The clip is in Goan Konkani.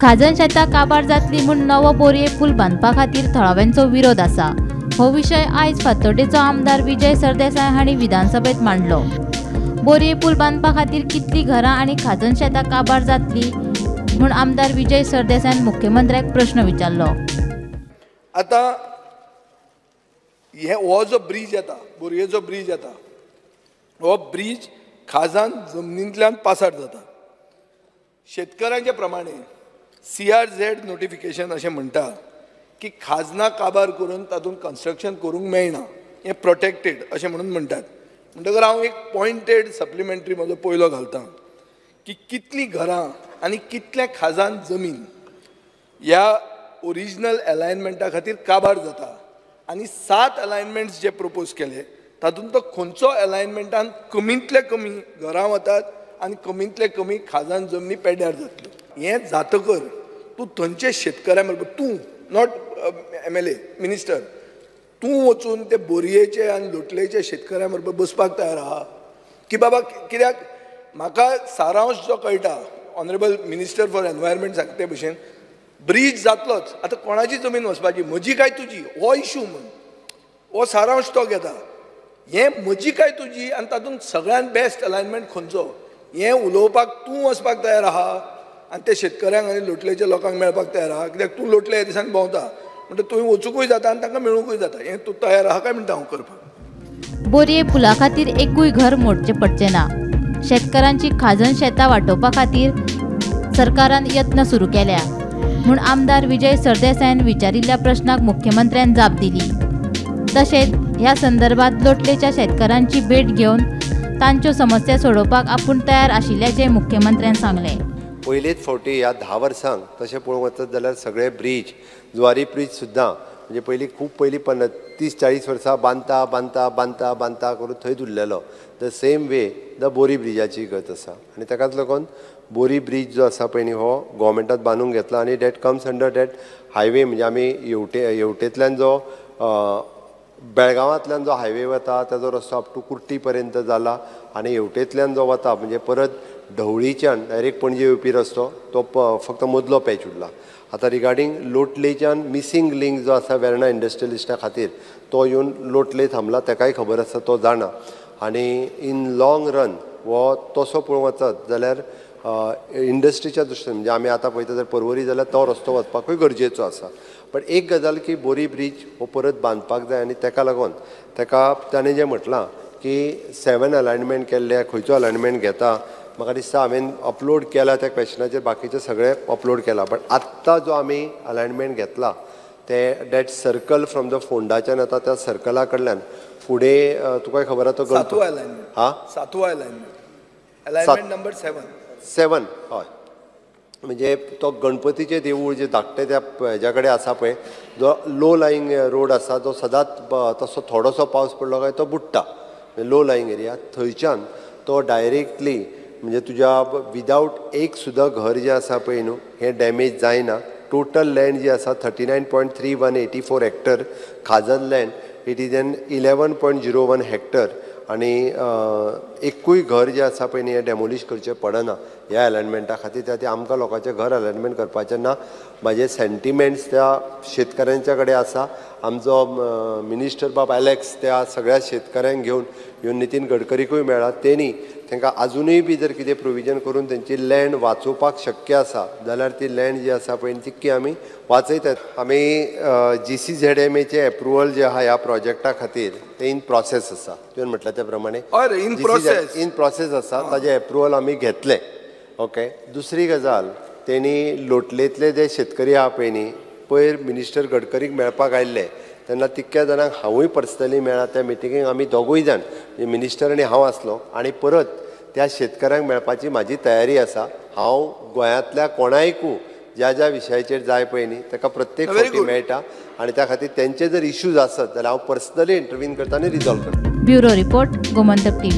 खाजन शेतां काबार जातली म्हूण नवो बोरये पूल बांदपा खातीर थळाव्यांचो विरोध आसा. हो विशय आयज फातोड्डेचो आमदार विजय सरदेसाय हांणी विधानसभेत मांडलो. बोरये पूल बांदपा खातीर कितलीं घरां आनी खाजन शेतां काबार जातली म्हूण आमदार विजय सरदेसायान मुख्यमंत्र्याक प्रश्न विचारलो. आतां हे हो जो ब्रीज येता, बोरयेचो ब्रीज येता, हो ब्रीज खाजन जमनींतल्यान पासार जाता. शेतकऱ्यांचे प्रमाणे CRZ notification अशें म्हणटा की खाजनां काबार करून तातूंत कन्स्ट्रक्शन करूंक मेळना, हें प्रोटेक्टेड अशें म्हणून म्हणटात. म्हणटकर हांव एक पॉयंटेड सप्लिमेंटरी म्हजो पयलो घालता की कितलीं घरां आनी कितलें खाजन जमीन ह्या ओरिजिनल अलायनमेंटा खातीर काबार जाता आनी 7 अलायनमेंट्स जे प्रपोज केले तातूंत तो खंयचो अलायनमेंटान कमींतले कमी घरां वतात आनी कमींतले कमी खाजन जमनी पेड्यार जातल्यो. हें जातकर तूं थंयचे शेतकऱ्यां बरोबर, तूं not MLA minister, तूं वचून ते बोरयेचे आनी लोटलेचे शेतकऱ्यां बरोबर बसपाक तयार आहा की बाबा कित्याक म्हाका सारांश जो कळटा, ऑनरेबल मिनिस्टर फॉर एनवायरमेंट सांगता ते भशेन ब्रीज जातलोच, आतां कोणाची जमीन वचपाची, म्हजी काय तुजी, हो इशू म्हूण हो सारांश तो घेता. हें म्हजी काय तुजी आनी तातूंत सगळ्यांत बेस्ट अलायनमेंट खंयचो हें उलोवपाक तूं वचपाक तयार आहा आनी ते शेतकऱ्यांक आनी लोटलेच्या लोकांक मेळपाक तयार आहा, कित्याक तूं लोटले ह्या दिसांनी भोंवता म्हणटा तुवें वचुंकूय जाता आनी तांकां मेळुंकूय जाता, हें तूं तयार आहा काय म्हणटा हांव करपाक. बोरये पुला खातीर एकूय घर मोडचें पडचें ना. शेतकारांची खाजन शेतां वाटोवपा खातीर सरकारान यत्न सुरू केल्या म्हूण आमदार विजय सरदेसायान विचारिल्ल्या प्रश्नाक मुख्यमंत्र्यान जाप दिली. तशेंच ह्या संदर्भात लोटलेच्या शेतकारांची भेट घेवन तांच्यो समस्या सोडोवपाक आपूण तयार आशिल्ल्याचें मुख्यमंत्र्यान सांगलें. पयलेच फावटी ह्या 10 वर्सांक तशें पळोवंक वचत जाल्यार सगळे ब्रीज, जुवारी ब्रीज सुद्दां म्हणजे पयलीं खूब पयलीं 30-40 वर्सां बांदता बांदता बांदता बांदता करून थंयच उरलेलो. The same way the Bori ब्रिजाची गत आसा आनी ताकाच लागून बोरी ब्रीज जो आसा पळय न्ही हो गोवोरमेंटान बांदूंक घेतला आनी that comes under that highway. म्हणजे आमी हेवटेंतल्यान जो बेळगांवांतल्यान जो हायवे वता ताजो रस्तो अप टू कुर्टी पर्यंत जाला आनी हेवटेंतल्यान जो वता म्हणजे परत ढवळीच्यान डायरेक्ट पणजे येवपी रस्तो तो फक्त मदलो पॅच उरला. आतां रिगार्डींग लोटलेच्यान मिसींग लिंक जो आसा वेर्णा इंडस्ट्रियलिस्टा खातीर तो येवन लोटले थांबला, ताकाय खबर आसा, तो जाणा. आनी इन लॉंग रन हो तसो पळोवंक वचत जाल्यार इंडस्ट्रीच्या दृश्टीन म्हणजे आमी आतां पळयता जर परवरी जाल्यार तो रस्तो वचपाकूय गरजेचो आसा. पण एक गजाल की बोरी ब्रीज हो परत बांदपाक जाय आनी ताका लागून ताका ताणें जें म्हटलां की 7 अलायनमेंट केल्ले, खंयचो अलायनमेंट घेता, म्हाका दिसता हांवें अपलोड केला त्या क्वेशनाचेर, बाकीचे सगळे अपलोड केला. बट आत्तां जो आमी अलायनमेंट घेतला ते that circle from the फोंडाच्यान येता त्या सर्कला कडल्यान फुडें तुका खबर आसा तो सातवो अलायनमेंट, हां सातवो अलायनमेंट, अलायनमेंट नंबर 7, हय, म्हणजे तो गणपतीचें देवूळ जें धाकटें त्या हेज्या कडेन आसा पळय, जो लो लायींग रोड आसा जो सदांच तसो थोडोसो पावस पडलो काय तो बुडटा, लो लायींग एरिया, थंयच्यान तो डायरेक्टली म्हणजे तुज्या विदावट एक सुद्दां घर जें आसा पळय न्हू हें डॅमेज जायना. टोटल लँड जी आसा 39.3184 हेक्टर खाजन land, it is an 11.01 hectare आनी एकूय घर जें आसा पळय न्ही हें डेमोलीश करचें पडना ह्या अलायनमेंटा खातीर. त्या खातीर आमकां लोकांचें घर अलायनमेंट करपाचें ना. म्हाजे सेंटिमेंट्स त्या शेतकऱ्यांच्या कडेन आसा. आमचो मिनिस्टर बाब एलेक्स त्या सगळ्या शेतकऱ्यांक घेवन येवन नितीन गडकरीकूय मेळ्ळा, तेणी तांकां आजुनूय बी जर कितें प्रोविजन करून तेंची लँड वाचोवपाक शक्य आसा जाल्यार ती लँड जी आसा पळय तितकी आमी वाचयतात. आमी GCZMAचें एप्रुवल जें आहा ह्या प्रोजेक्टा खातीर तें इन प्रोसेस आसा. तुवें म्हटलें त्या प्रमाणे इन प्रोसेस आसा, ताजें एप्रुवल आमी घेतलें. ओके, दुसरी गजाल तेणी लोटलेंतले जे शेतकरी आहा पळय न्ही पयर मिनिस्टर गडकरीक मेळपाक आयिल्ले तेन्ना तितक्या जाणांक हांवूय पर्सनली मेळ्ळा. त्या मिटिंगेक आमी दोगूय जाण मिनिस्टर आनी हांव आसलो आनी परत त्या शेतकऱ्यांक मेळपाची म्हाजी तयारी आसा. हांव गोंयांतल्या कोणायकू ज्या ज्या विशयाचेर जाय पळय न्ही ताका प्रत्येक फावटी मेळटा आनी त्या खातीर तेंचे जर इश्यूज आसत जाल्यार हांव पर्सनली इंटरवीन करता आनी रिजॉल्व करता. Bureau report, Gomantak TV.